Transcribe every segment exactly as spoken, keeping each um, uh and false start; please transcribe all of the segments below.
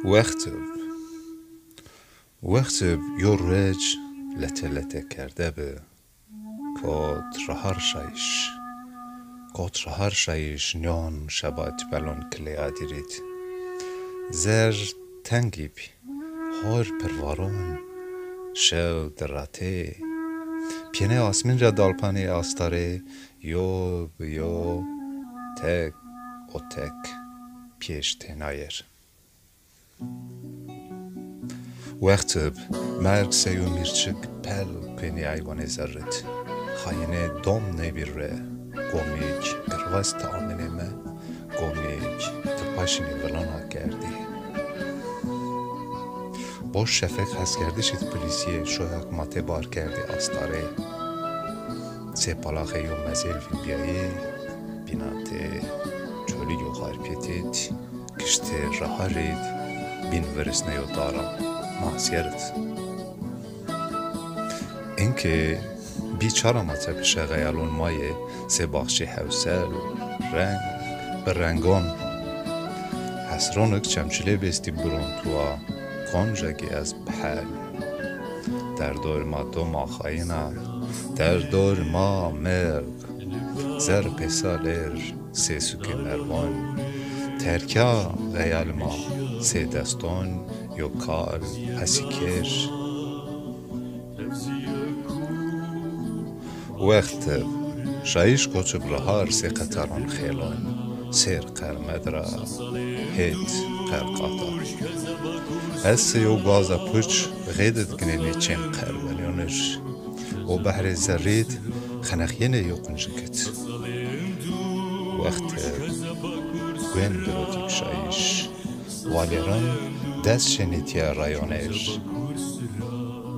Wextib. Wextib yo ruec lete lete kerde bi. Kot rahar şayîş. Kot rahar şayîş nîyon şeba tîpelon kilê adîrîd. Zer tengî bî. Hor pirvaron. Şew diratê. Pîyenê asmîn ra dalpanê astarê yo bi yo, tek o tek pêş tênayer. Wextib merg seyo mîrçik pel kuenê eywanê zerrid. Xayinê dom nêbî re, gomîk girvas taminê mi, gomîk ti paşinê vilana kerdî. Boş şefeq heskerdişî di polîsîye şoyak matê bar kerdî astarê. Sê palaxê yo mezel vînbîyayî, bînatê çolî yo xarpêtîd, kiştê raharîd, bîn virisneyo dara, masyerid. Inkê bî çara ma tepişe xeyalon ma yê sê baxçî hewsel, reng bi rengon. Hesronik çemçilê bêstî buron tuwa, konca ki ez bihel. Derdor ma doma xayina, derdor ma merg. Zer pêsa lêr sê sukê mervon. Terkya xeyal ma sê deston yo kal hesîkêr. Wextib şayîş koçib rahar sê qetaron xêlon, sêr qermed ra hêt qerqata. Ez sê yo guaza puç xêdid ginenê çên qerbenîyonir. O behrê zerrîd xenex yenê yo quncikit. Wextib guên girotîb şayîş. Walêran dest şenîtîya rayoner.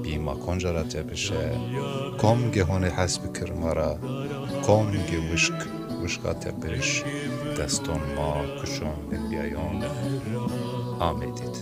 Bî ma konca ra tepişe, kom ge honê hes bikir ma ra, kom ge wişk wişka tepiş, deston ma kuşon vindbîyayon. Amedîd.